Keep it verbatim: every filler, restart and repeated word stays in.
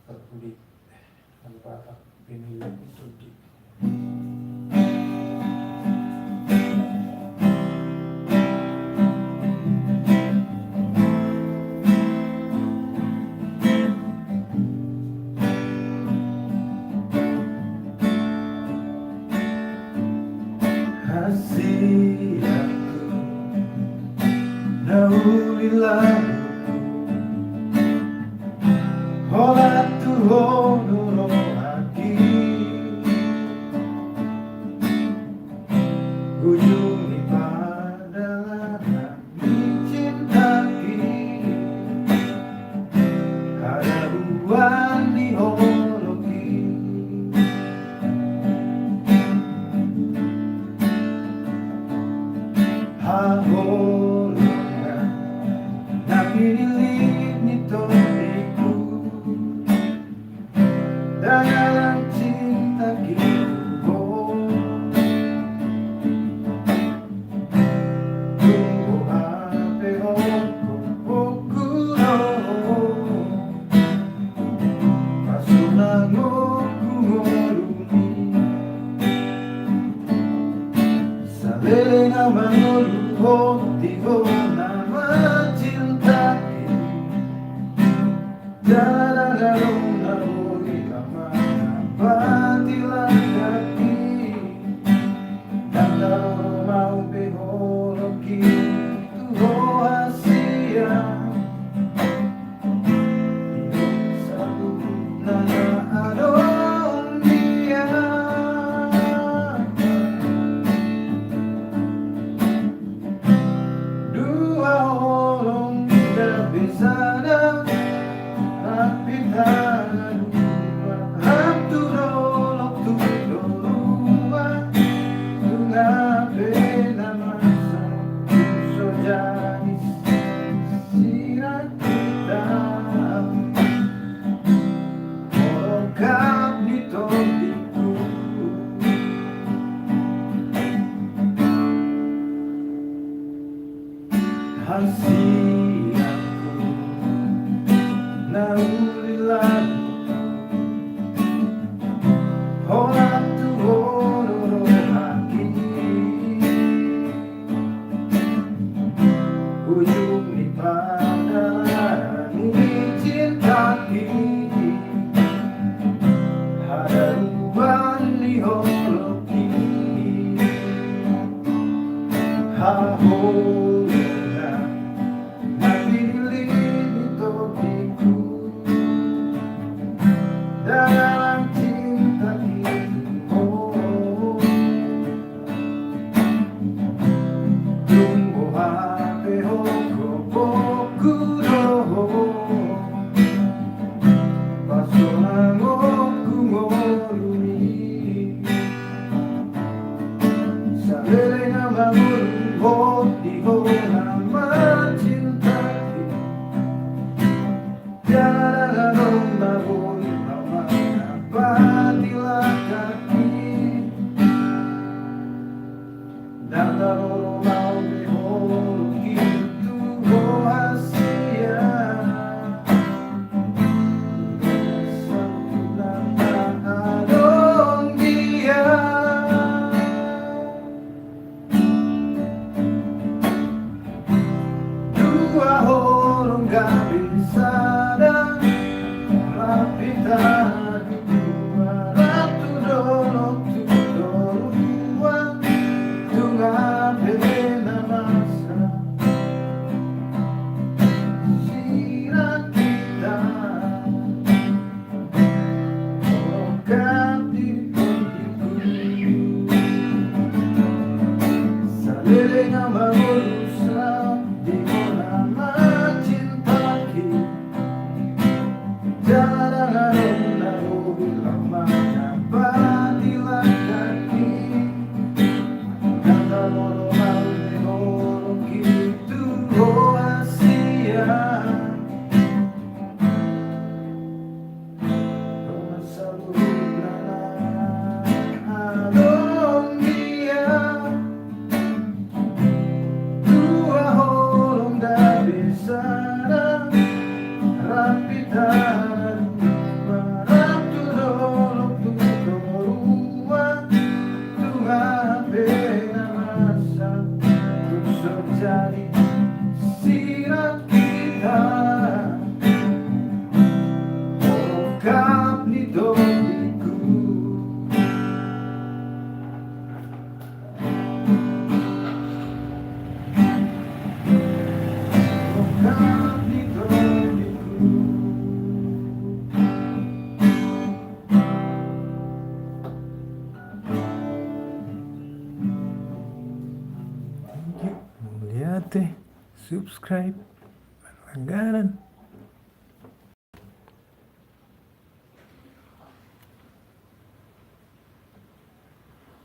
Parpudi, lagu Batak, Pinillit ni Tondi. Hasirangku, na uli lagu, holan tu ho do rohangki. Ujung ni pardalanan ni cintaki, hadabuan ni holongki. Haholongan na pinillit ni tondiku, dalan cintaki tu ho. Tung boha pe ho, ho, ho, ho, pasonangonku ngolumi. Saleleng au mangolu ho di ho nama cintaki. Jala ndang adong na boi lam mangampati langkangki. Ndang taroro mau be holongki tu ho hasian. Di ho saluhutna na adong di ahu. Dua holong gabe sada, rap hita na dua, rap tu dolok tu toruan, nunga pe na masa, tung so jadi sirang hita. Holong gap ni tondiku. Hasirangku, na uli lagu, holan tu ho do rohangki. Ujung ni pardalanan ni cintaki, hadabuan ni holongki. Haholongan na pinillit ni tondiku, dalan cintaki tu ho. Tung boha pe ho, ho, ho, ho, ho, pasonangonku ngolumi. Saleleng au mangolu ho di ho nama cintaki. Jala ndang adong na boi lam mangampati langkangki. Ndang taroro mau be holongki tu ho hasian. Saluhutna na adong di ahu. Dua holong gabe sada, rap hita na dua, rap tu dolok tu toruan, nunga pe na masa, sirang hita. Holong gap ni tondiku. Saleleng au mangolu di ho nama cintaki. Jala ndang adong na boi lam mangampati langkangki. Ndang taroro mau be holongki tu ho hasian. Dongan saluhutna na adong di ahu. Dua holong gabe sada, rap hita na dua, Ongkap ni tondingku. Ongkap ni tondingku. Thank you. Mauliate. Subscribe. Langganan.